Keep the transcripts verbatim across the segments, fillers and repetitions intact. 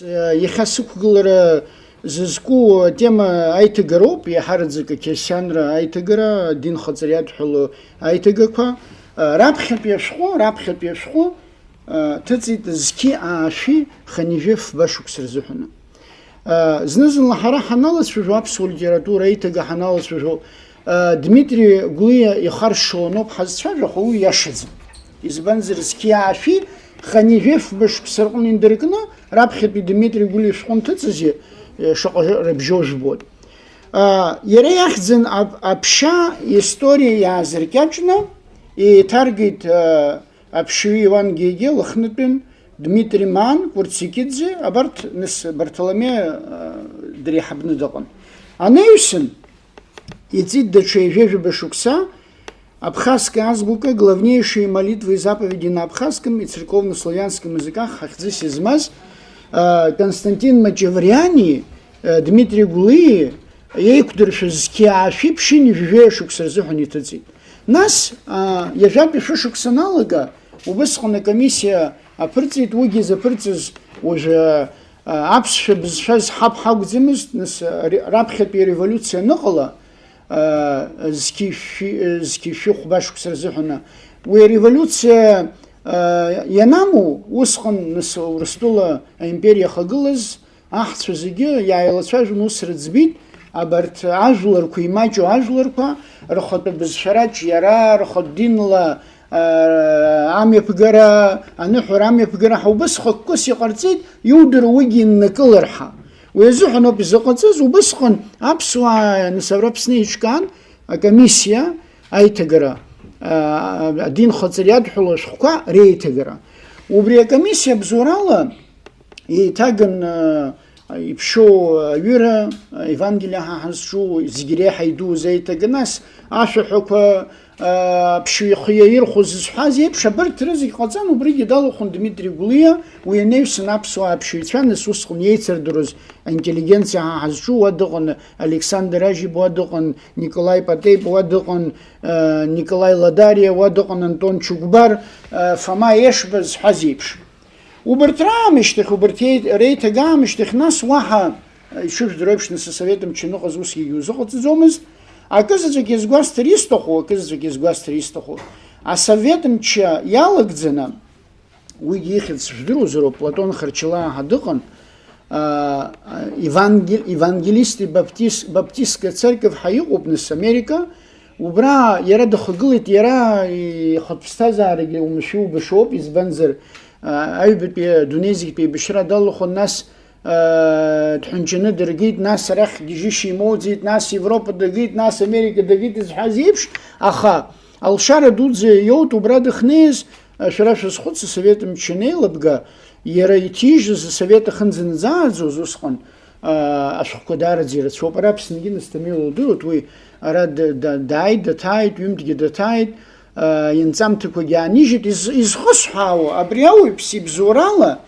Иахьа сықәгылара зызку атема аиҭагароуп, иаҳараӡак ақьырсианра аиҭагара, адин хаҵариадҳәало аиҭагақәа. Раԥхьатәи ашәҟәы, раԥхьатәи ашәҟәы ҭыҵит зқьи аашәи хынҩажәи фба шықәса рзыҳәаны. Зны-зынла ҳара ҳаналацәажәо, аԥсуа литература аиҭага ҳаналацәажәо, Дмитри Гәлиа ихаршшауа аноуп ҳазцәажәахо, уи иашаӡам. Избанзар, зқьи аашәи хынҩажәи фба шықәса рҟны индыркны, раԥхьатәи Дмитри Гәлиа ишәҟәы нҭыҵызи, шаҟа рыбжьоу жәбоит. Иара иахьӡын аԥ-, аԥшьа историа иаазыркьаҿны еиҭаргеит аԥшьаҩы Иуан Гегиа, Лыхнытәын, Дмитри Маан, Кәырцикиӡе, абарҭ, нас, Барҭоломеи дреиҳабны дыҟан. Анаҩсан, иҵит даҽа ҩажәа шықәса, Абхазская азбука, главнейшие молитвы и заповеди на абхазском и церковнославянском языках, ахьӡыс измаз, Константин Маҷавриани, Дмитри Гәлиеи еиқәдыршәаз зқьи аашәи ԥшьынҩажәи жәаҩа шықәса рзыҳәан иҭыҵит. Нас, ҩажәатәи шәышықәса аналага, убысҟан акомиссиа аԥырҵеит, уигьы заԥырҵыз уажәы, аԥсшәа бызшәа зҳап ҳакәӡамызт, нас, ре-, раԥхьатәи ареволиуциа аныҟала, зқьи шәи-, зқьи шәи хәба шықәса рзыҳәаны. Уи ареволиуциа ианаму, усҟан, нас, Урыстәыла аимпериа ахагылаз, аҳцәа зегьы иааилацәажәон, ус рыӡбеит, абарҭ ажәларқәа, имаҷу ажәларқәа, рхатәы бызшәараҿ иара, рхатә динла, аа, амҩаԥгара, аныҳәара амҩаԥгара ҳәа убысҟак кыс иҟарҵеит, иудыруа уигьы иннакылар ҳәа. Уи азыҳәан ауп изыҟаҵаз, убысҟан аԥсуаа, нас, абра Аԥсны еиҿкаан акомиссиа аиҭагара, аа, адин хаҵариадҳәало ашәҟәқәа реиҭагара. Убри акомиссиа абзоурала, еиҭаган, а, иԥшьоу аҩыра, а, Евангелие ҳа ҳазҿу, зегь реиҳа идуу зеиҭага, нас ашәаҳәақәа, а, аԥшьаҩ ихы иаирхәо зызҳәаз еиԥш, абарҭ рызегь ҟаҵан, убригьы далахәын Дмитри Гәлиа, уи анаҩсан аԥсуаа аԥшьаҩцәа, нас усҟан иеицырдыруаз аинтеллигенциа ҳа ҳазҿу, уа дыҟан Александр Ажьиба, уа дыҟан Николаи Патеиба, уа дыҟан, а, Николаи Ладариа, уа дыҟан Антон Чугбар, а, Фома Ешба зҳәаз еиԥш. Убарҭ раамышьҭахь, убарҭ еи-, реиҭага аамышьҭахь, нас уаҳа, ишыжәдыруа еиԥш, нас асовет мчы аныҟаз усгьы узыҟаҵаӡомызт. Акызаҵәык иазгәасҭар исҭаху, акызаҵәык иазгәасҭар исҭаху, асовет мчы иалагӡаны, уигьы ихьӡ шәдыруазароуп, Платон Харчилаа ҳәа дыҟан, а, а, евангел-, евангелисти баптист-, баптистская церковь ҳәа иҟоуп, нас, Америка, убра иара дыхагылеит, иара ихатә ԥсҭазаарагьы уамашәа иубашоуп, избанзар, Аҩбатәи адунеи зегьтәи еибашьра далахәын, нас, аа, дҳәынҷаны дыргеит, нас арахь гьежьышьа имоуӡеит, нас Европа дагеит, нас Америка дагеит изҳәаз еиԥш, аха алшара дуӡӡа иоут убра дыхнеиз, шәара шәазхәыц, асовет мчы анеилыбга, иара иҭижьыз асовет ахьынӡанаӡааӡоз усҟан, аа, ашәҟәқәа даараӡа ирацәоуп. Ара Аԥсныгьы нас Ҭамел лдыруеит, уи ара д-, д-, дааит, даҭааит, ҩымҭгьы даҭааит, аа, инҵамҭақәагьы аанижьит. Из-, изхысҳәаауа, абри ауаҩԥс ибзоурала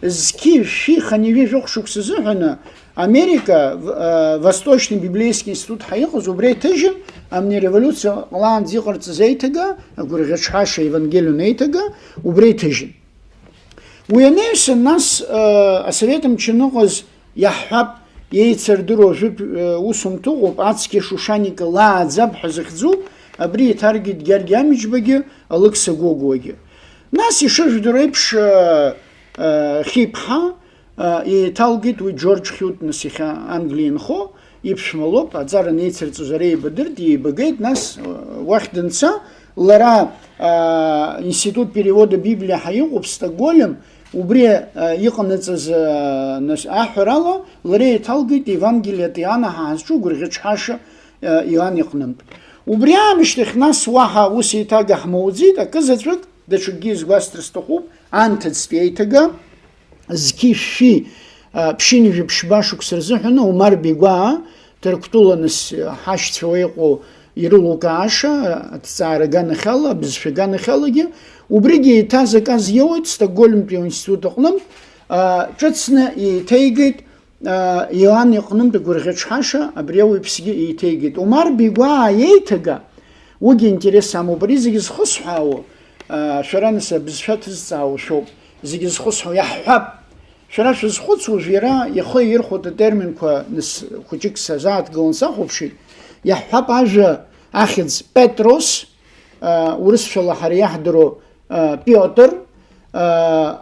зқьи жәшәи хынҩажәи жәохә шықәса азыҳәаны Америка, в-, аа, Восточный библейский институт ҳәа иҟаз, убра иҭыжьын, абни ареволиуциа ҟалаанӡа иҟарҵаз аиҭага, агәырӷьаҿҳәаша Евангелион аиҭага, убра иҭыжьын. Уи анаҩсан, нас, э, асовет мчы аныҟаз, иаҳҳәап, еицырдыруа жәытә, э, усумҭа ыҟоуп, ацқьа Шушаника лааӡаб ҳәа захьӡу, абри иҭаргеит Гьаргь Амиџьбагьы, Алықьса Гогәуагьы. Нас, ишыжәдыруа еиԥш, э, э, Хьиԥҳа, э, еиҭалгеит уи Џьорџь Хьиутә, нас, иахьа Англиа инхо, иԥшәма лоуп, аҵара анеицырҵоз ара еибадырт, еибагеит, нас, уахь данца, лара, аа, Институт перевода Библии ҳәа иҟоуп, Стокгольм, убри, аа, иҟанаҵаз, аа, нас, аҳәарала, лара еиҭалгеит Евангелиатә Иоанна ҳәа ҳазҿу гәырӷьаҿҳәаша, аа, Иоанн иҟнынтә. Убри аамышьҭахь, нас, уаҳа ус еиҭага ҳмоуӡеит, акы заҵәык, даҽакгьы изгәасҭар сҭахуп, анҭыҵтәи аиҭага, зқьи шәи, а, ԥшьынҩажәи ԥшьба шықәса рзыҳәаны Омар Бегәаа, Ҭырқәтәыла, нас, ҳашьцәа уа иҟоу ирылукааша, аҭҵаара аганахьала, абызшәа аганахьалагьы, убригьы еиҭа заказ иоуеит Стокгольмтәи аинститут аҟнытә, а, ҿыцны еиҭеигеит, а, Иоанн иҟнынтә агәырӷьаҿҳәаша, абри ауаҩԥсгьы еиҭеигеит. Омар Бегәаа иеиҭага, уигьы интерес амоуп. Ари зегьы зхысҳәаауа, а, шәара, нас, абызшәа ҭызҵаауа шәоуп. Зегьы зхысҳәаауа иаҳҳәап. Шәара шәызхәыцуа, уажә иара ихы иирхәоит атерминқәа, нас хәыҷык сазааҭгылан сахәаԥшит, иаҳҳәап, ажәа ахьӡ Петрос, а, урысшәала ҳара иаҳдыруа, а, Пиотр, а,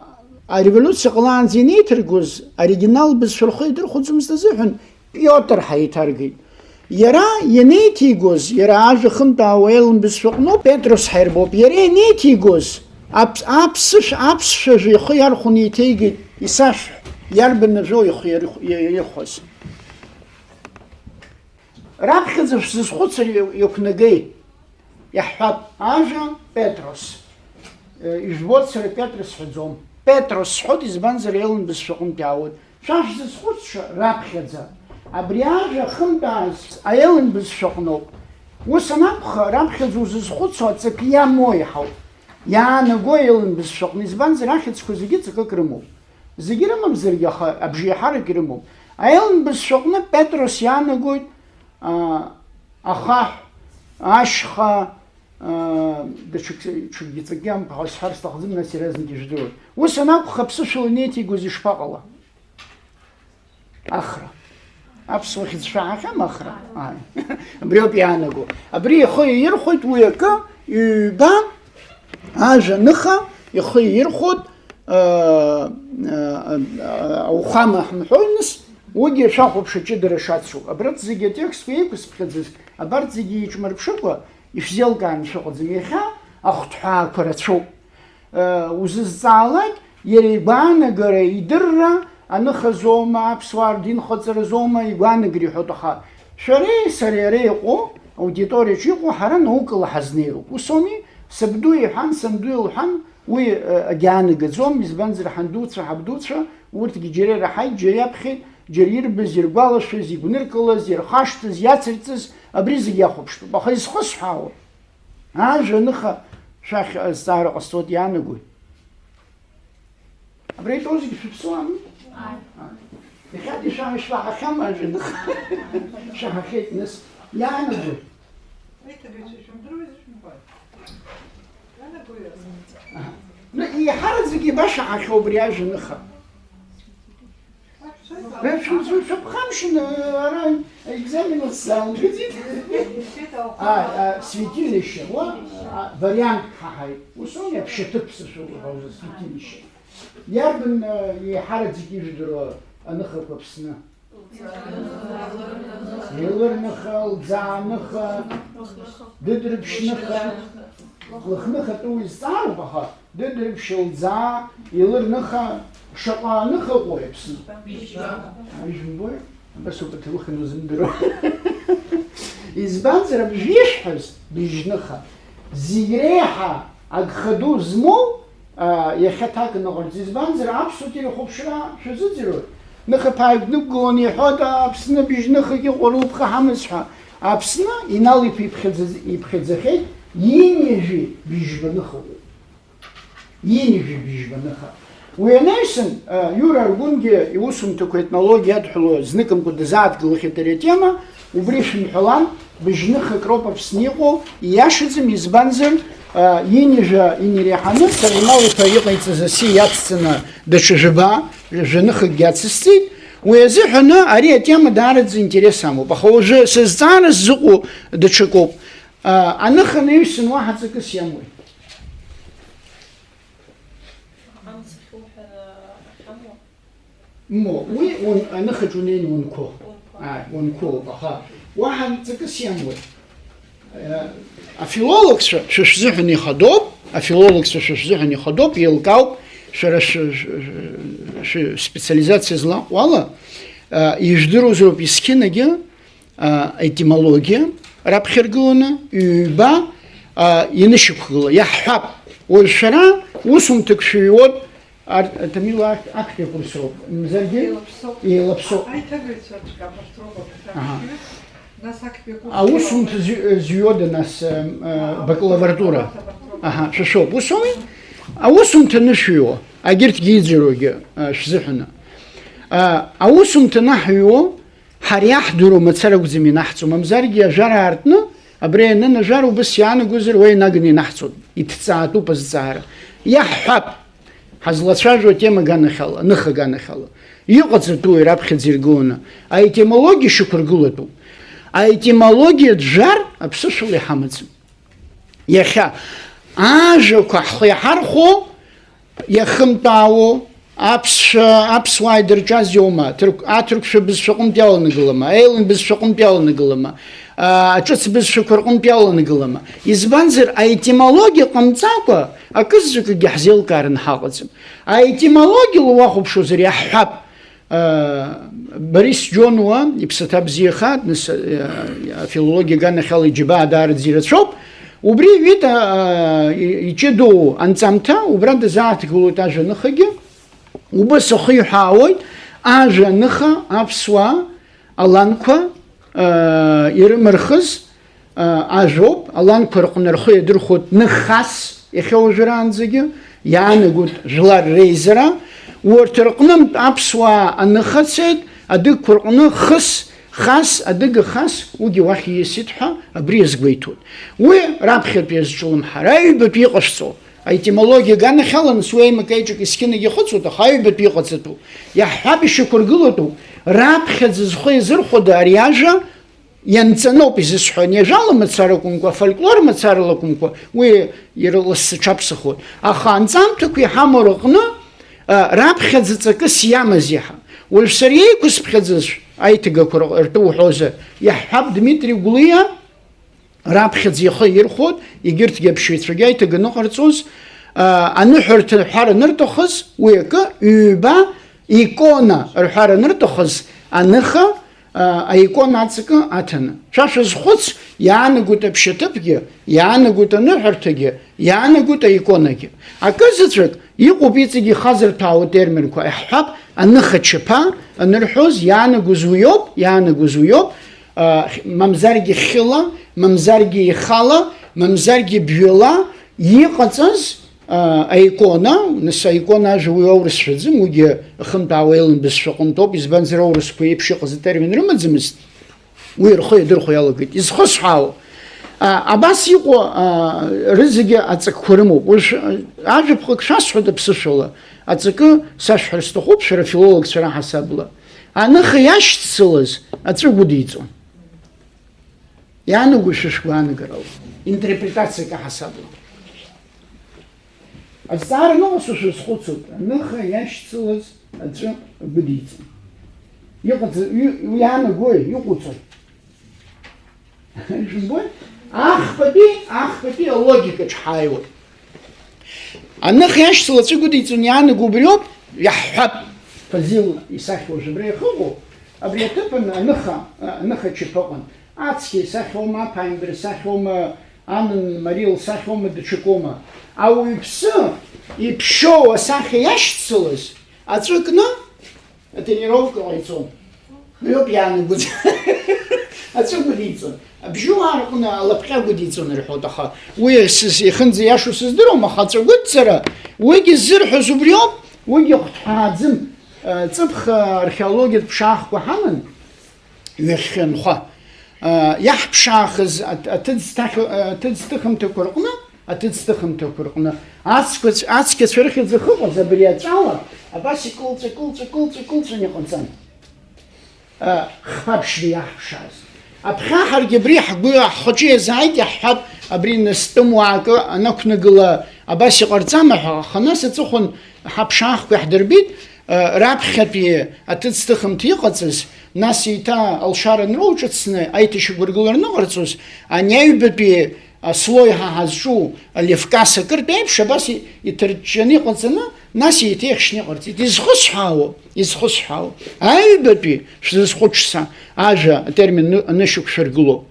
ареволиуциа ҟалаанӡа инеиҭаргоз, оригинал бызшәа рхы идырхәаӡомызт азыҳәан, Пиотр ҳәа еиҭаргеит. Иара ианеиҭигоз, иара ажәа хынтә аауа еилымбызшәа аҟноуп, Петрос ҳәа ирбоуп, иара ианеиҭигоз, аԥ-, аԥсышә-, аԥсшәа жәа ихы иархәаны еиҭеигеит, исашәҳә, иарбан ажәоу ихы иархә-, иа-, иархәаз? Раԥхьаӡа шәзызхәыцыр иа-, иақәнагеи? Иаҳҳәап, ажәа Петрос. Э, ижәбоит, сара Петрос сҳәаӡом. Петрос сҳәоит, избанзар, еилымбызшәа аҟынтә иаауеит. Шәа шәзызхәыцша раԥхьаӡа. Абри ажәа хынтә ааз-, аеилымбызшәа аҟноуп. Ус анакәха, раԥхьаӡа узызхәыцуа аҵакы иамоу иаҳауп. Иаанаго аеилымбызшәа аҟны, избанзар, ахьӡқәа зегьы ҵакык рымоуп. Зегьы рымамзаргьы, аха абжеиҳарак ирымоуп. Аеилымбызшәа аҟны Петрос иаанагоит, а, ахаҳә, ашьха, аа, даҽак, ҽакгьы ҵакгьы амԥҳәа сҳәар сҭахӡам, нас иаразнак ижәдыруеит. Ус анакәха, аԥсышәала инеиҭигоз ишԥаҟала? Ахра. Аԥсуа хьӡ шәаҳахьам, Ахра? Ааи. Абри ауп иаанаго. Абри ихы иаирхәоит уи акы, ҩба, ажәа ныха, ихы иаирхәоит, аа, аа, ауахәама ҳамҳәои, нас, уигьы шәахәаԥш аҷыдара шацу. Абарҭ зегьы атекстқәа еиқәызԥхьаӡаз, абарҭ зегьы еиҿмырԥшыкәа, ишәзеилкааны шәыҟаӡам. Иахьа ахәҭҳәаақәа рацәоуп. Э, узызҵаалак, иара игәаанагара, идырра, аныхазоума, аԥсуаа рдинхаҵаразоума, игәаанагара иҳәоит, аха шәареи сареи ара иҟоу, аудиториаҿ иҟоу, ҳара наукала ҳазнеироуп. Ус ауми? Сабду иҳәан, санду илҳәан, уи, э, агьаанагаӡом, избанзар, ҳандуцәа, ҳабдуцәа, урҭгьы џьара ираҳаит, џьара иаԥхьеит, џьара ирбаз, иргәалашәаз, игәныркылаз, ирхашҭыз, иацырҵыз, абри зегь иахәаԥштәуп. Аха изхысҳәаауа, ажәа аныха шәахь азҵаара ҟасҵоит, иаанагои? Абра итәоу зегьы шәыԥсуами? Ааи. Иахьатәи шәа-, шәаҳахьама ажәа аныха? Шәаҳахьеит, нас, иаанагои? Аха, ну, еиҳараӡак ибашәаҳахьоу убри ажәа аныха? Шәыԥхамшьан, ара аекзамен уцзаалгеит. А, а, святилище, уа, а, вариант ҳаҳаит. Ус ауми, аԥшьаҭыԥ сышәоуп, ҳәа, святилище. Иарбан, а, еиҳараӡак ижәдыруа аныхақәа Аԥсны? Елырныха, лӡааныха, дыдрыԥшьныха, лыхныха тәы уи зҵаароуп, аха дыдрыԥшь, лӡаа, елырныха, шаҟа аныха ыҟоу Аԥсны? Ижәымбои? Абас ауп аҭоурых анузымдыруа. Избанзар, абжьы ишәҳәаз, быжьныха, зегь реиҳа агха ду змоу, а, иахьа аҭак аныҟарҵ. Избанзар, аԥсуа телехәаԥшра шәазыӡырҩуеит. Ныха ԥааҩык днықәгыланы иҳәоит, Аԥсны быжьныхак иҟоу рылԥха ҳамаз ҳәа. Аԥсны иналиԥ-, иԥхьаӡаз-, иԥхьаӡахьеит ҩынҩажәи быжьба ныха. Ҩынҩажәи быжьба ныха. Уи анаҩсан, а, Иура Аргәынгьы иусумҭақәа, етнологиа иадҳәалоу зныкымкәа дазааҭгылахьеит ари атема, убри шәымҳәалан, быжьныхак роуп Аԥсны иҟоу, ииашаӡам, избанзар, а, ҩынҩажәа инареиҳаны Сармал-иԥа иҟаиҵаз аси иацҵаны даҽа жәаба, жәаныхакгьы ацысҵеит, уи азыҳәаны ари атема даараӡа интерес амоуп, аха уажәы сызҵаара сзыҟоу даҽакоуп. А, аныха анаҩсан уаҳа ҵакыс иамои? Амц ахьуҳәара ахьамоу? Мо, уи ун-, аныхаҿ унеины унқәо. Унқәо. Ааи, унқәоуп, аха уаҳа ҵакыс иамои? Э, афилологцәа шәа шәзыҳәан ихадоуп, афилологцәа шәа шәзыҳәан ихадоуп, еилкаауп, шәара шә-, шә-, шә-, шәспециализациа злаҟоу ала, э, ижәдыруазароуп есқьынагьы, а, етимологиа раԥхьаргыланы, ҩба, а, ианышьақәгыла, иаҳҳәап, уажә шәара усумҭак шәыҩуан, ар-, Ҭамила, актәи акурс роуп, мамзаргьы? Еилаԥсоуп. Еилаԥсоуп. Аиҭагаҩцәаҿы абарҭ роуп. Аҳа. Нас актәи акурс. Аусумҭа зҩ-, зҩода нас, э, э, бакалавратура? Абарҭ, абарҭ роуп. Аҳа, шәа шәоуп. Ус ауми? Аусумҭа анышәыҩуа, агьырҭгьы иӡырҩуагьы, э, шәзыҳәаны. Э, аусумҭа анаҳҩуа, ҳара иаҳдыруа мацара акәӡам ианаҳҵо, мамзаргьы ажәара аартны, абра ианын ажәара убас иаанагозар, уа инаганы ианаҳҵоит, иҭҵаатәуп азҵаара. Иаҳҳәап, Ҳазлацәажәо атема аганахьала, аныха аганахьала. Иҟаҵатәуи раԥхьаӡа иргыланы, аетимологиа шьақәыргылатәуп. Аетимологиа ӡәӡәар аԥсышәала иҳамаӡам. Иахьа ажәақәа ҳхы иаҳархәо, иахымтәаауо, аԥсшәа, аԥсуаа идырҿиаз иоума, ҭырқә-, аҭырқәшәа бызшәаҟынтә иаланагылама, аелын бызшәаҟынтә иаланагылама, аа, аҿыц бызшәақәа рҟынтә иаланагылама? Избанзар, аетимологиа ҟамҵакәа акызаҵәыкгьы ҳзеилкаараны ҳаҟаӡам. Аетимологиала уахәаԥшуазар, иаҳҳәап, аа, Борис Џьонуа иԥсаҭа бзиахааит, нас, аа, афилологиа аганахьала иџьабаа даараӡа ирацәоуп. Убри иҩит, аа, и-, иҷыдоу анҵамҭа, убра дазааҭгылоит ажәа аныхагьы. Убас ахы иҳәаауеит, ажәа аныха аԥсуаа аланқәа, аа, ирымырхыз, аа, ажәоуп, аланқәа рҟны рхы иадырхәоит ныхас, иахьа уажәраанӡагьы, иаанагоит жәлар реизара, урҭ рҟнынтә аԥсуаа аныха цеит, адыгқәа рҟны хыс, хас, адыга хас, уигьы уахь ииасит ҳәа абри иазгәеиҭоит. Уи раԥхьатәи азҿлымҳара, аҩбатәи иҟашәҵо, аетимологиа аганахьала, нас уи аимак-аиҿак есқьынагьы ихыҵуеит, аха аҩбатәи иҟаҵатәу, иаҳҳәап, ишьақәыргылатәу, раԥхьаӡа зхы иазырхәода ари ажәа ианҵаноуп изысҳәо, ани ажәала мацара акәымкәа, афольклор мацарала акәымкәа, уи иара лассы аҽаԥсахуеит. Аха анҵамҭақәа иҳамоу рыҟны, а, раԥхьаӡа ҵакыс иамаз иаҳа. Уажә сара еиқәысԥхьаӡаз аиҭагақәа ртәы уҳәозар, иаҳҳәап, Дмитри Гәлиа, раԥхьаӡа ихы ирхәоит, егьырҭгьы аԥсшьаҩцәагьы аиҭаганы ҟарҵоз, аа, аныҳәарҭа рҳәар анырҭахыз, уи акы, ҩба, икона рҳәар анырҭахыз, аныха, аа, аикона аҵакы аҭаны. Шәа шәазхәыц, иаанагоит аԥшьаҭыԥгьы, иаанагоит аныҳәарҭагьы, иаанагоит аиконагьы. Акызаҵәык иҟоуп иҵегь ихазырҭәаауа терминқәа, иаҳҳәап, аныха чаԥа анырҳәоз, иаанагоз уиоуп, иаанагоз уиоуп, а, мамзаргьы хьыла, мамзаргьы ихала, мамзаргьы бҩала иҟаҵаз, а, аикона, нас аикона ажәа уи аурыс шәаӡым, уигьы ахынтә аауеилан бызшәа ҟынтәоуп, избанзар, аурысқәа еиԥш иҟаз атермин рымаӡамызт, уи рхы иадырхәо иалагеит. Изхысҳәаау, а, абас иҟоу, а, рызегьы аҵакқәа рымоуп. Уажә, а, ажәаԥҟак шәасҳәоит аԥсышәала, аҵакы сашәҳәар сҭахуп, шәара филологцәа раҳасабала. Аныха иашьцылаз аҵәы гәыдиҵон. Иаанаго шәышәгәаанагарала, интерпретациак аҳасабала. Азҵаара ныҟасҵо шәазхәыцуеит, аныха иашьцылаз аҵәы гәыдиҵон. Иҟаҵа-, и-, иаанагои, иҟоуҵои? Шәымбои? Ахԥатәи, ахԥатәи алогикаҿ ҳааиуеит. Аныха иашьцылаз аҵәы гәыдиҵон иаанаго убриоуп, иаҳҳәап, Фазил исахьа уажә абра иахыҟоу, абри аҭыԥан аныха, аныха чаԥа ыҟан. Ацқьа исахьоума, аԥааимбар исахьоума, анан Мариа лсахьоума, даҽакоума. Ауаҩԥсы иԥшьоу асахьа иашьцылаз аҵәы кны, атренировка ҟаиҵон. Уиоуп иаанагоз. Аҵәы гәыдиҵон. Абжьуаа рҟны алапҟьа гәыдиҵон рҳәоит, аха уи сыз-, ихынӡа иашоу сыздыруам, аха аҵәа гәыдҵара, уигьы ззырҳәоз убриоуп, уигьы хәҭҳәааӡым. Ҵыԥх археологиатә ԥшаахқәа ҳаман, ҩахьхьынхәа. Иаҳԥшаахыз аҭ-, аҭыӡ ҭахьо-, аҭыӡ ҭыхымҭақәа рҟны, аҭыӡ ҭыхымҭақәа рҟны ацқәа-, ацқьацәа рыхьӡ ахьыҟаз абри аҵәала абас икылҵәа, кылҵәа, кылҵәа, кылҵәан иҟаҵан. Хԥа ԥшьба иаҳԥшааз. Аԥхьа ҳаргьы абри ҳгәы ҳхаҿы иазааит, иаҳҳәап, абри настәым уаакы анақәнагыла абас иҟарҵама ҳәа, аха нас аҵыхәан ҳаԥшаахқәа иаҳдырбеит, раԥхьатәи аҭыӡ ҭыхымҭа иҟаҵаз, нас еиҭа алшара анроуҿыцны аиҭашьақәыргылара аныҟарҵоз, ани аҩбатәи аслой ҳа ҳазҿу алевкас акыртә еиԥш, абас и-, иҭырҷҷаны иҟаҵаны, нас еиҭа ихьшьны иҟарҵеит. Изхысҳәаауа, изхысҳәаауа, аҩбатәи шәзызхәыцша ажәа, атермин ны-, анышьақәшәыргылоуп.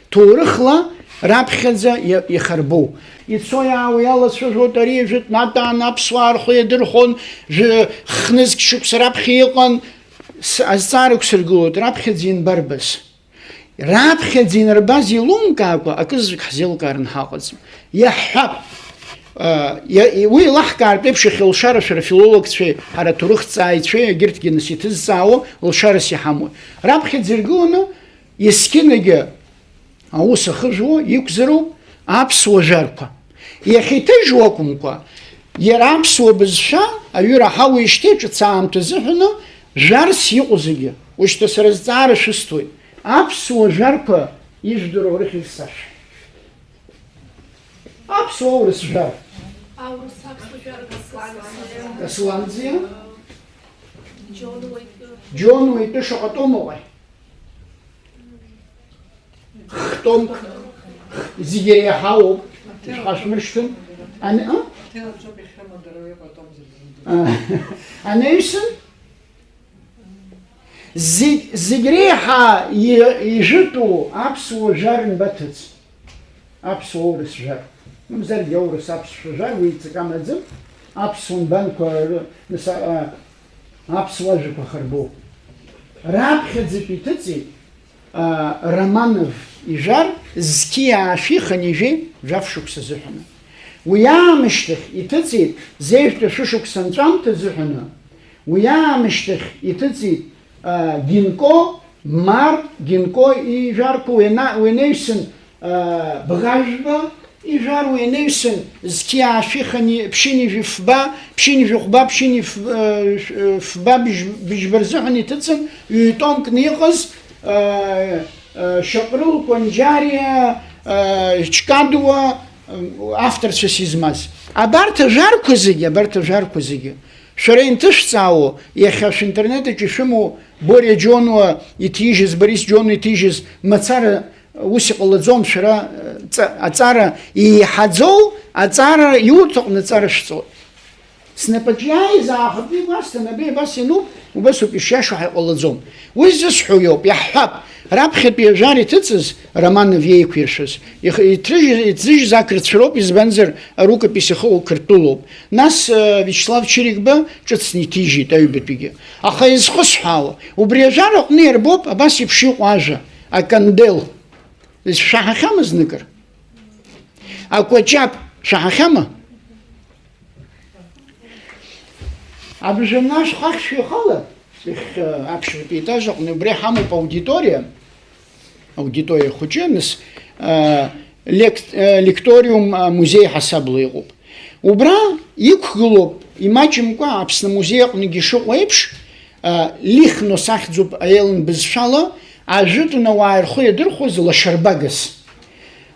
Ҭоурыхла раԥхьаӡа иа-, ихарбоу. Ицо иаауа иалацәажәоит, ари жәытәнатә аан аԥсуаа рхы иадырхәон, жәы-, хнызқь шықәса раԥхьа иҟан, с-, азҵаара ықәсыргылоит, раԥхьаӡа ианбарбаз? Раԥхьаӡа инарбаз еилумкаакәа, акызаҵәык ҳзеилкааран ҳаҟаӡам. Иаҳҳәап, а, иа-, и-, уи еилаҳкаартә еиԥш, иахьа лшара шәара афилологцәеи ҳара аҭоурыхҭҵааҩцәеи, егьырҭгьы нас иҭызҵаауа лшарас иҳамоуп. Раԥхьаӡа иргыланы, есқьынагьы аус ахыжәуа иқәзароуп аԥсуа жәарқәа. Иахьа иҭыжьу акәымкәа, Иара аԥсуа бызшәа аҩыра ҳауеижьҭеи ҿыц аамҭа азыҳәаны жәарс иҟоу зегьы. Ушьҭа сара зҵаара шәысҭоит. Аԥсуа жәарқәа ижәдыруа рыхьӡ сашәҳәа. Аԥсуа аурыс жәар. Аурыс аԥсуа жәар Асланӡиа. Асланӡиа. Џьон уаҩтәы. Џьон уаҩтәы шаҟа томоуи? Хтомк. Зегьы иреиҳауоуп. Ишԥашәмыршҭын? Ан-, а? Анаҩсан? Зегь, зегь реиҳа и-, ижәытәу аԥсуа жәар нбаҭыҵ. Аԥсуа аурыс жәар. Мамзаргьы аурыс аԥсшәа жәар, уи ҵакы амаӡам. Аԥсуа нбанқәа ры-, нас, а, аԥсуа ажәақәа хырбоуп. Раԥхьаӡатәи иҭыҵит, а, Романов ижәар, зқьи аашәи хынҩажәи жәаф шықәса азыҳәаны. Уи аамышьҭахь иҭыҵит зежәтәи шәышықәса анҵәамҭа азыҳәаны, уи аамышьҭахь иҭыҵит, а, Гинко, Мар, Гинко ижәарқәа уи ана-, уи анаҩсан, а, Бӷажәба ижәар уи анаҩсан, зқьи аашәи хынҩажәи, ԥшьынҩажәи фба, ԥшьынҩажәи хәба, ԥшьынҩажәи ф-, а, ф-, фба быжь-, быжьба рзыҳәан иҭыҵын, ҩ-томкны иҟаз, а, а, Шьаҟрыл, Кәанџьариа, а, Ҷкадуа, авторцәас измаз. Абарҭ ажәарқәа зегьы, абарҭ ажәарқәа зегьы, шәара инҭышәҵаауа, иахьа шәинтернет аҿы ишәымоу Бориа Џьонуа иҭижьыз, Борис Џьонуа иҭижьыз мацара ус иҟалаӡом, шәара, ҵа-, аҵара еиҳаӡоу аҵара иурҭ аҟны аҵара шәҵоит. Снапаҿ иааиз аахатәы игәасҭан, абри абас иануп, убасоуп ишиашоу ҳәа иҟалаӡом. Уи зысҳәо иоуп, иаҳҳәап, раԥхьатәи ажәар иҭыҵыз, Романов иеиқәиршәыз, ихы-, иҭрыжьыз, иҭзыжьыз ақырҭцәа роуп, избанзар, арукопис ихыҟоу Қырҭтәылоуп. Нас, э, Виачеслав Чирикба ҿыцны иҭижьит аҩбатәигьы. Аха изхысҳәаауа, убри ажәар аҟны иарбоуп абас еиԥш иҟоу ажәа, акандел. Ишәаҳахьама зныкыр? Акәаҷаб шәаҳахьама? Абжанашә хахьшәа ихала, ихь, аԥшьбатәи етаж аҟны убри ҳамоуп аудиториа, аудиториа хәыҷы, нас, а, лект-, а, лекториум, а, музеи ҳасабла иҟоуп. Убра иқәгылоуп, имаҷымкәа Аԥсны амузеи аҟныгьы ишыҟоу еиԥш, а, Лихнос ахьӡуп аелн бызшәала, ажәытәан ауаа рхы иадырхәоз лашарбагас.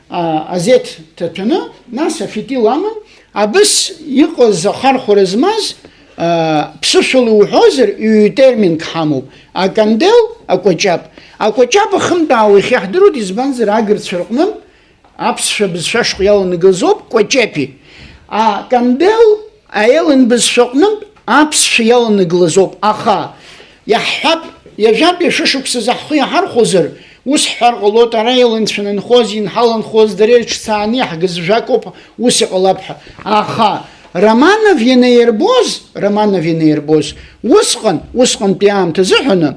А, азеҭ ҭаҭәаны, нас афитил аман, абыс иҟаз ахархәара змаз, а, ԥсышәала иуҳәозар, ҩ-терминк ҳамоуп, акандел, акәаҷаб. Акәаҷаб ахымтәаауа иахьа иаҳдыруеит, избанзар, агырцәа рҟнынтә аԥсшәа бызшәа шҟа иаланагаз ауп, кәаҷаби. Акандел аелн бызшәаҟнынтә аԥсшәа иаланагалаз ауп, аха иаҳҳәап, ҩажәатәи шәышықәсазы ҳхы иаҳархәозар, ус ҳҳәар ҟалоит, ара иланцәанынхози инҳаланхоз дара ирыҿцааны иаҳгаз жәакоуп, ус иҟалап ҳәа. Аха Романов ианаирбоз, Романов ианаирбоз, усҟан, усҟантәи аамҭа азыҳәаны,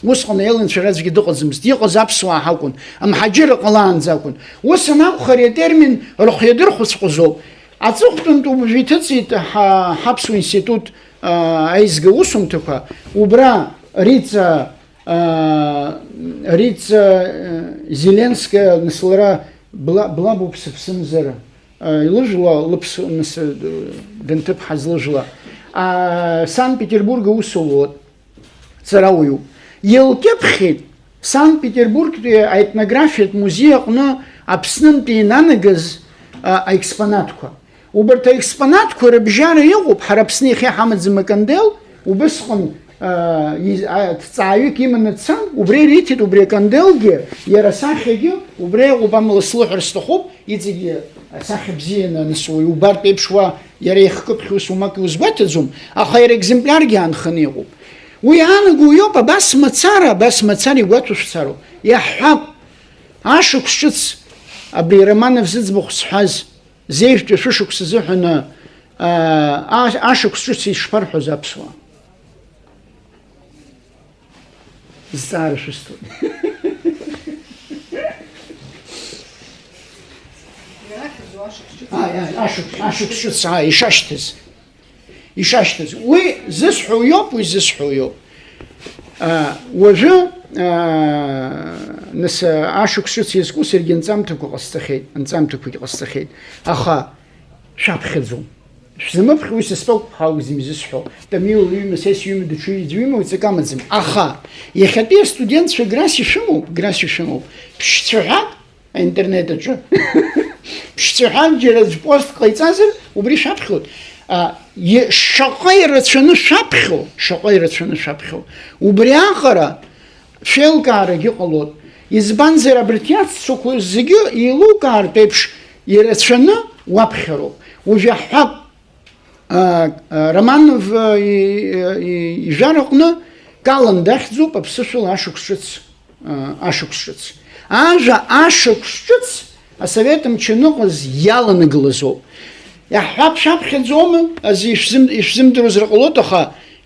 Усҟан аелнцәа аӡәгьы дыҟаӡамызт, иҟаз аԥсуаа ҳакәын, амҳаџьырра ҟалаанӡа акәын. Ус анакәха, ари атермин рхы иадырхәыцәҟәызоуп. Аҵыхәтәантәи уажә иҭыҵит ҳа-, ҳаԥсуа институт, аа, аизга усумҭақәа, убра Риҵа, аа, Риҵа, э, Зеленская, нас лара бла-, блабуп сыԥсымзар, э, илыжәла, лыԥс-, нас, э, данҭыԥҳаз лыжәла. Аа, Санкт-Петербург аус луоуп. Ҵарауаҩуп. Илкьыԥхьит Санкт-Петербургтәи аетнографиатә музеи аҟны Аԥснынтәи инанагаз, а, аекспонатқәа. Убарҭ аекспонатқәа рыбжьара иҟоуп, ҳара Аԥсны иахьа иҳамаӡам акандел, убысҟан, а, из-, а, ҭҵааҩык иманы дцан, убра ириҭеит, убри аканделгьы, иара асахьагьы, убра иҟоуп, амала слыҳәар сҭахуп, иҵегьы асахьа бзианы анысуа, иубартә еиԥш уа иара ихкыԥхьу ус умак иузгәаҭаӡом, аха иара екземплиаргьы аанханы иҟоуп. Уи аанаго иоуп, абас мацара, абас мацара игәаҭо шәцароуп. Иаҳҳәап, ашықәс ҿыц, абри Романов зыӡбахә сҳәаз, зежәтәи шәышықәса азыҳәаны, аа, а-, ашықәс ҿыц ишԥарҳәоз аԥсуаа? Зҵаара шәысҭоит. Иара ахьӡу ашықәс ҿыц. Ааи, ааи, ашықәс, ашықәс ҿыц, ааи, ишашьҭаз. Ишашьҭаз. Уи зысҳәо иоуп, уи зысҳәо иоуп. А, уажәы, а, нас, а, ашықәс ҿыц иазку саргьы анҵамҭақәа ҟасҵахьеит, анҵамҭақәагьы ҟасҵахьеит. Аха шәаԥхьаӡом. Шәзамыԥхь, уи са стәоуп ҳәа акәӡам изысҳәо. Тамил иҩны, са сҩны, даҽа аӡәы имоу ҵакы амаӡам. Аха, иахьатәи астудентцәа грас ишәымоуп, грас ишәымоуп. Ԥшьцәаҳәак аинтернет аҿы. Ԥшьцәаҳәак џьара аӡә пост ҟаиҵазар, убри шәаԥхьоит. А, е-, шаҟа ирацәаны шәаԥхьо, шаҟа ирацәаны шәаԥхьо. Убри аҟара шәеилкаарагьы ҟалоит. Избанзар, абарҭ иаццақәоу зегьы еилукаартә еиԥш ирацәаны уаԥхьароуп. Уажә иаҳҳәап, а, а, Романов, а, и-, и-, ижәараҟны Калан дахьӡуп аԥсышәала ашықәс ҿыц, а, ашықәс ҿыц. Ажәа ашықәс ҿыц асовет мчы аныҟаз иаланагалазоуп. Иаҳҳәап, шәаԥхьаӡома? Аӡәы ишәзым-, ишәзымдыруазар ҟалоит, аха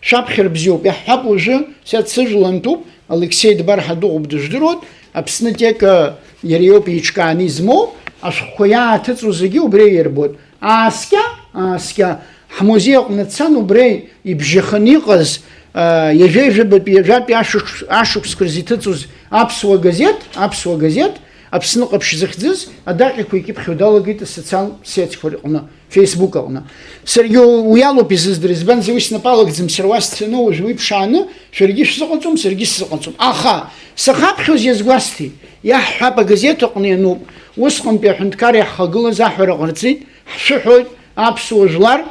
шәаԥхьар бзиоуп. Иаҳҳәап, уажәы са дсыжәлантәуп, Алексеи Дбар ҳәа дыҟоуп, дыжәдыруеит, Аԥсны Тека иара иоуп еиҿкааны измоу, ашәҟәқәа иааҭыҵуа зегьы убри иирбоит. Ааскьа, ааскьа, ҳмузеи аҟны дцан, убри ибжьаханы иҟаз, а, ҩажәа-ҩажәабатәи, ҩажәатәи ашықәс-, ашықәсқәа рзы иҭыҵуаз аԥсуа газеҭ, аԥсуа газеҭ, Аԥсны ҟаԥшь зыхьӡыз, адаҟьақәа икьыԥхьуа далагеит асоциалтә сетьқәа рҟны, Facebook аҟны. Саргьы уи алоуп изыздыр, избанзар, уи снапы алакӡам, сара уа сцаны уажә уи ԥшааны, шәаргьы шәзыҟаҵом, саргьы сзыҟаҵом. Аха, сахаԥхьоз иазгәасҭеит, иаҳҳәап, агазеҭ аҟны иануп, усҟантәи аҳәынҭқар иаҳхагылаз аҳәара ҟарҵеит, ҳшәыҳәоит, аԥсуа жәлар,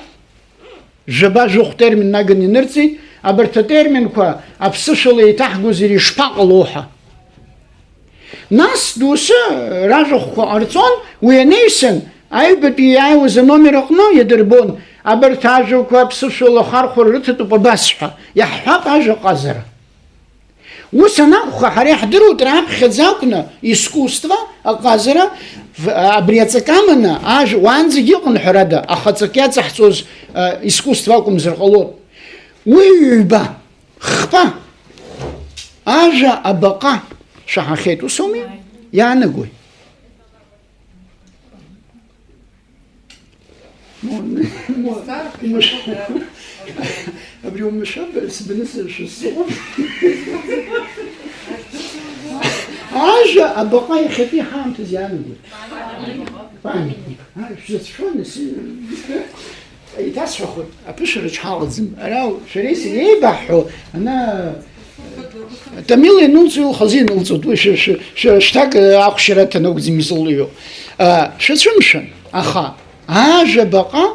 Жәаба-жәохә термин наганы инырҵеит, абарҭ атерминқәа аԥсышәала еиҭаҳгозар ишԥаҟало ҳәа. Нас доусы ражәахәқәа ҟарҵон, уи анаҩсан, аҩбатәи иааиуаз аномер аҟны иадырбон, абарҭ ажәақәа аԥсышәала ахархәара рыҭатәуп абас ҳәа, иаҳҳәап, ажәа ҟазара. Ус анакәха, ҳара иаҳдыруеит раԥхьаӡа акәны искусство, аҟазара, в-, абри аҵакы аманы, ажә-, уаанӡагьы ыҟан, ҳәарада, аха аҵак иаҵаҳҵоз, а, искусство акәымзар ҟалон. Уи ҩба, хԥа, ажәа абаҟа шәаҳахьеит, ус ауми? Иаанагои? Абри умшәан, сбаны сышәысҵоуп. Ажәа абаҟа иахьатәи ҳаамҭазы иаанагоит. Памятник. Ай, шәзыцәшәои, нас, еиҭасҳәахоит, аԥышәара ҳалаӡам. Ара шәареи сареи еибаҳҳәо, ана, Тамила ианылҵо илхазы инылҵоит, уи шәа-, шәа-, шәа-, шьҭак, э, ахәшьара аҭан акәӡам изылҩуа. А, шәацәымшәан, аха ажәа баҟа,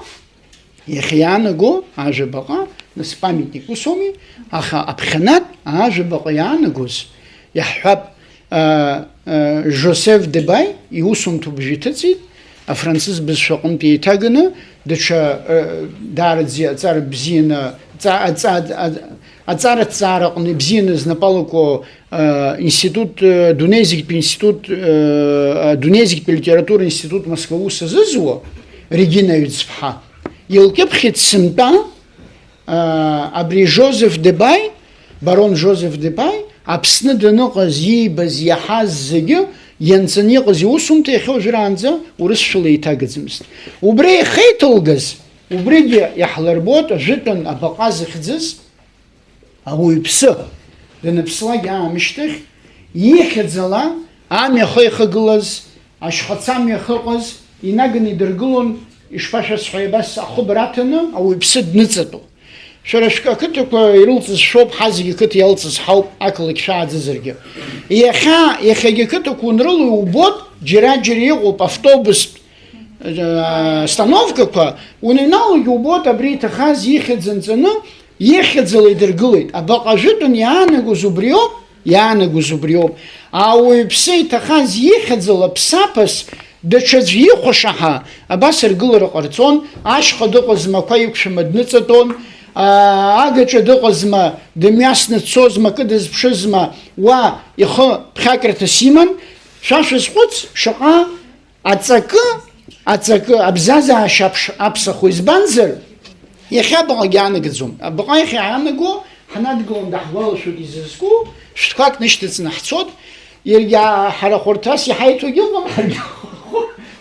иахьа иаанаго ажәа баҟа, нас памятник усоуми, аха аԥхьанатә ажәа баҟа иаанагоз, иаҳҳәап, а, а, Жозеф Дебай иусумҭа убжьы иҭыҵит, афранцыз бызшәа аҟынтә еиҭаганы, даҽа, а, даараӡа аҵара бзианы, ҵа-, аҵа-, а-, аҵараҭҵаараҟны ибзианы знапы алаку, а, институт, а, дунеизегьтәи институт, а, дунеизегьтәи алитература институт Москва аус азызуа Регина Ҩӡԥҳа илкьыԥхьит сынтәа, аа, абри Жозеф Дебай, барон Жозеф Дебай, Аԥсны даныҟаз, иибаз, иаҳаз зегьы, ианҵаны иҟаз иусумҭа иахьа уажәраанӡа урысшәала еиҭагаӡамызт. Убра иахьеиҭалгаз, убригьы иаҳлырбоит ажәытәан абаҟа зыхьӡыз, ауаҩԥсы даныԥслак аамышьҭахь, ихьӡала амҩа ахьихагылаз, ашьхацамҩа ахьыҟаз, инаганы идыргылон, ишԥашәасҳәари, абас ахыбра аҭаны ауаҩԥсы дныҵатәо. Шәара шәқы-, ақыҭақәа ирылҵыз шәоуп, ҳа зегьы ақыҭа иалҵыз ҳауп, ақалақь шәааӡазаргьы. Иахьа, иахьагьы ақыҭақәа унрыло иубоит, џьара-џьара иҟоуп автобустә, э, становкақәа, уныҩналогьы убоит абри иҭахаз ихьӡ анҵаны, ихьӡала идыргылеит. Абаҟа ажәытәан иаанагоз убриоуп, иаанагоз убриоуп. Ауаҩԥсы иҭахаз ихьӡала ԥсаԥас даҽаӡә ихәаша ҳәа абас аргылара ҟарҵон, ашьха дыҟазма ақәа иқәшәама дныҵатәон, аа, агаҿа дыҟазма дымҩасны дцозма, акы дызԥшызма, уа ихы ԥхьакырҭас иман, шәа шәазхәыц, шаҟа Аҵакы, аҵакы абзазаашьа аԥш-, аԥсахо, избанзар, иахьа абаҟагь аанагаӡом. Абаҟа иахьа аанаго, ҳнадгылан даҳгәалашәоит изызку, шәҭқәак нышьҭыҵны ҳцот, иаргьы, а, ҳара хәарҭас иҳаиҭогьы ыҟам, ҳаргьы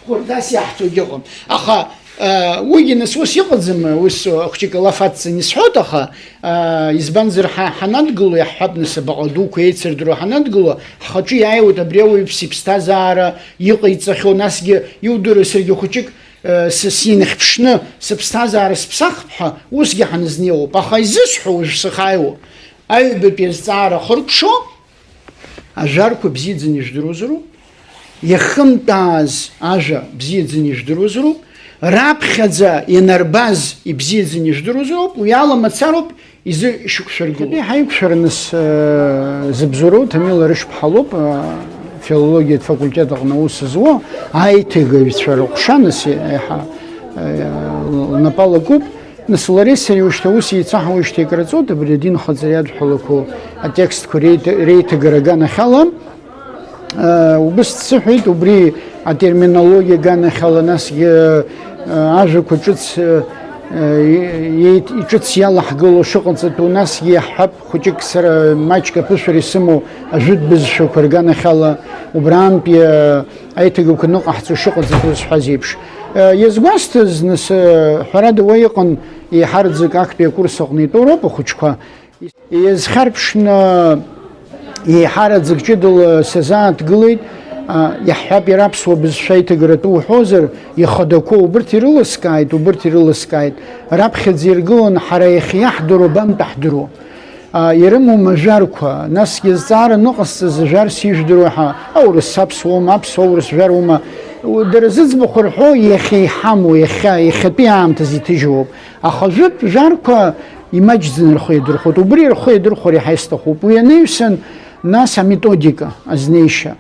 хәарҭас иаҳҭогьы ыҟам. Аха, а, уигьы нас ус иҟаӡам, ус, а, хәҷык алаф аццан исҳәоит, аха, Аа, избанзар, ҳа ҳанадгыло, иаҳҳәап, нас, абаҟа дуқәа еицырдыруа ҳанадгыло, ҳхаҿы иааиуеит абри ауаҩԥсы иԥсҭазаара, иҟаиҵахьоу, насгьы иудыруа саргьы хәыҷык, Сас инахьԥшны сыԥсҭазаара сыԥсахп ҳәа усгьы ҳанызнеиуоуп, аха изысҳәо уажә сахааиуа, аҩбатәи азҵаара ахыркәшо, ажәарқәа бзиаӡаны ижәдыруазароуп, иахымтәааз ажәа бзиаӡаны ижәдыруазароуп, раԥхьаӡа ианарбаз ибзиаӡаны ижәдыруазароуп, уи ала мацароуп изышьақәшәыргыло. Иахьатәи ҳаиқәшәара нас, э, зыбзоуроу Ҭамил Арышьԥҳа лоуп, э, филологиатә факультет аҟны аус зуа, аиҭагаҩцәа рыҟәша нас еиҳа, э, лнапы алакуп. Нас лареи сареи ушьҭа аус еицаҳауеижьҭеи краҵоит, абри адинхаҵара иадҳәалақәоу атекстқәа реиҭа-, реиҭагара аганахьала. Э, убыс дсыҳәеит, убри атерминологиа аганахьала, насгьы, э, ажәақәа ҿыц, э, э, иеит-, иҿыц иалаҳгыло шыҟаҵатәу, насгьы иаҳҳәап, хәыҷык сара маҷк аԥышәара исымоу ажәытә бызшәақәа рганахьала, убраантәи, э, аиҭагақәа ныҟаҳҵо шыҟаҵатәу зҳәаз еиԥш. Э, иазгәасҭаз, нас, э, ҳәарада, уа иҟан еиҳараӡак актәи акурс аҟны итәоу роуп ахәыҷқәа. Иазхьарԥшны еиҳараӡак ҷыдала сазааҭгылеит, а, иаҳҳәап, иара аԥсуа бызшәа иҭагаратәы уҳәозар, ихадақәоу убырҭ ирылыскааит, убырҭ ирылыскааит, раԥхьаӡа иргыланы ҳара иахьа иаҳдыруа бантәи ҳдыруа. А, ирымоума ажәарқәа, насгьы азҵаара аныҟасҵаз ажәар сижәдыруа ҳәа, аурыс аԥсуоума, аԥсуа аурыс жәарума, у-, дара зыӡбахә рҳәо иахьа иҳамоу, иахьа, иахьатәи аамҭазы иҭыжьуоуп. Аха ажәытә жәарқәа имаҷӡаны рхы иадырхәоит. Убри рхы иадырхәар иаҳа исҭахуп. Уи анаҩсан, нас аметодика азнеишьа,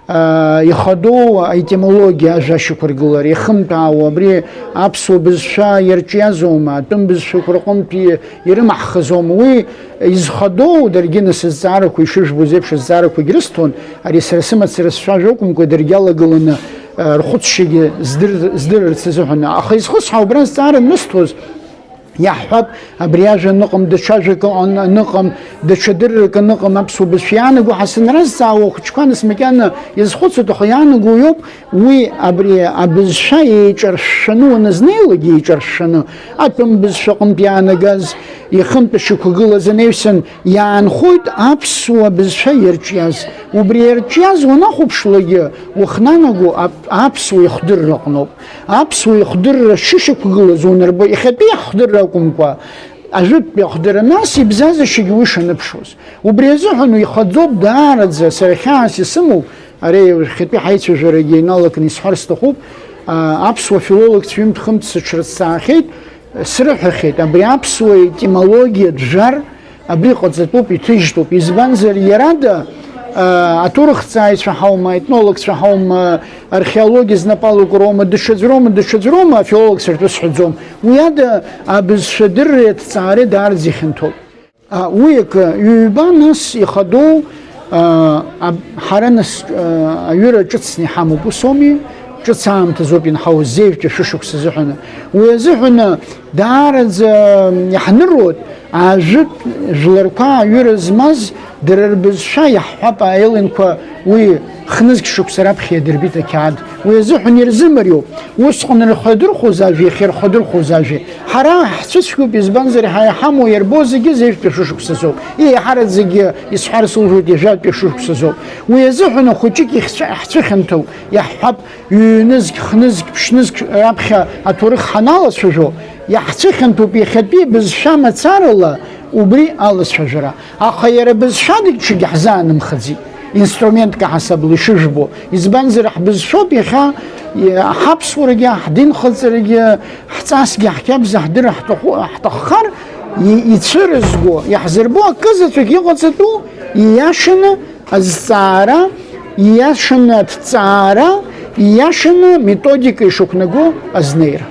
аа, ихадоу аетимологиа, ажәа ашьақәыргылара, ихымтәаауа, абри аԥсуа бызшәа иарҿиазоума, атәым бызшәақәа рҟынтәи ирымаҳхызоума? Уи изхадоу, даргьы нас азҵаарақәа, ишыжәбоз еиԥш азҵаарақәагь рысҭон, ари сара сымацара сцәажәа акәымкәа, даргьы алагыланы, аа, рхәыцшьагьы здыр-, здырырц азыҳәан. Аха изхысҳәаау убра азҵаара анысҭоз, иаҳҳәап, абри ажәа аныҟам, даҽа ажәак ыҟан, аныҟам, даҽа дыррак аныҟам, аԥсуа бызшәа иаанаго ҳәа санразҵаауа, ахәыҷқәа нас макьана иазхәыцуеит, аха иаанаго уиоуп, уи абри абызшәа еиҿаршәшәаны уаназнеилак, еиҿаршәшәаны, атәым бызшәа аҟынтә иаанагаз, ихынтә ишьақәгылаз анаҩсан, иаанхоит аԥсуа бызшәа иарҿиаз. Убри иарҿиаз уанахәаԥшлакгьы, уахнанаго ап-, аԥсуа ихдырра аҟноуп. Аԥсуа ихдырра шышьақәгылаз унарбо, иахьатәи иаҳхдырра акәымкәа, ажәытәтәи ахдырра, нас ибзазашьагьы уи шаныԥшуаз. Убри азыҳәан уи ихаӡоуп даараӡа, сара хьаас исымоу, ари иахьатәи ҳаицәажәарагьы иналакны исҳәар сҭахуп, а, аԥсуа филологцәа ҩымҭ-хынтә сыҽрыццаахьеит, срыҳәахьеит, абри аԥсуа етимологиатә жәар, абри ҟаҵатәуп, иҭыжьтәуп. Избанзар, иарада, а, аҭоурыхҭҵааҩцәа ҳаума, аетнологцәа ҳаума, археологиа знапы алакуроума, даҽаӡә роума, даҽаӡә роума, афилологцәа ртәы сҳәаӡом. Уи ада абызшәадырреи аҭҵаареи даараӡа ихьанҭоуп. А, уи акы, ҩба, нас ихадоу, а, аб-, ҳара нас, а, аҩыра ҿыцны иҳамоуп, ус ауми? Ҿыц аамҭазоуп инҳауз, зеижәтәи шәышықәса азыҳәаны. Уи азыҳәаны даараӡа иаҳныруеит, ажәытә жәларқәа аҩыра змаз дара рбызшәа иаҳҳәап, аеллинқәа уи хнызқь шықәса раԥхьа иадырбеит ақьаад. Уи азыҳәан ирзымариоуп. Усҟан рхы адырхәоз ажәеи иахьа рхы адырхәоз ажәеи. Ҳара ҳцәыцәгьоуп, избанзар, ҳа иҳамоу иарбоу зегьы зеижәтәи шәышықәсазоуп. Еиҳараӡакгьы исҳәар сылшоит, ҩажәатәи шәышықәсазоуп. Уи азыҳәан ахәыҷык ихцәы-, ҳцәыхьанҭоу, иаҳҳәап, ҩ-нызқь, хнызқь, ԥшьнызқь раԥхьа аҭоурых ҳаналацәажәо, иаҳцәыхьанҭоуп иахьатәи абызшәа мацарала убри алацәажәара. Аха иара бызшәадагь ҽакгьы ҳзаанымхаӡеит, инструментк аҳасабала ишыжәбо. Избанзар, ҳбызшәоуп иахьа, и-, ҳаԥсуарагьы, ҳдинхаҵарагьы, ҳҵасгьы, ҳқьабза ҳдырра ҳҭаху-, ҳҭаххар, и-, ицәырызго, иаҳзырбо акызаҵәык иҟаҵатәу, ииашаны азҵаара, ииашаны аҭҵаара, ииашаны методика ишықәнаго азнеира.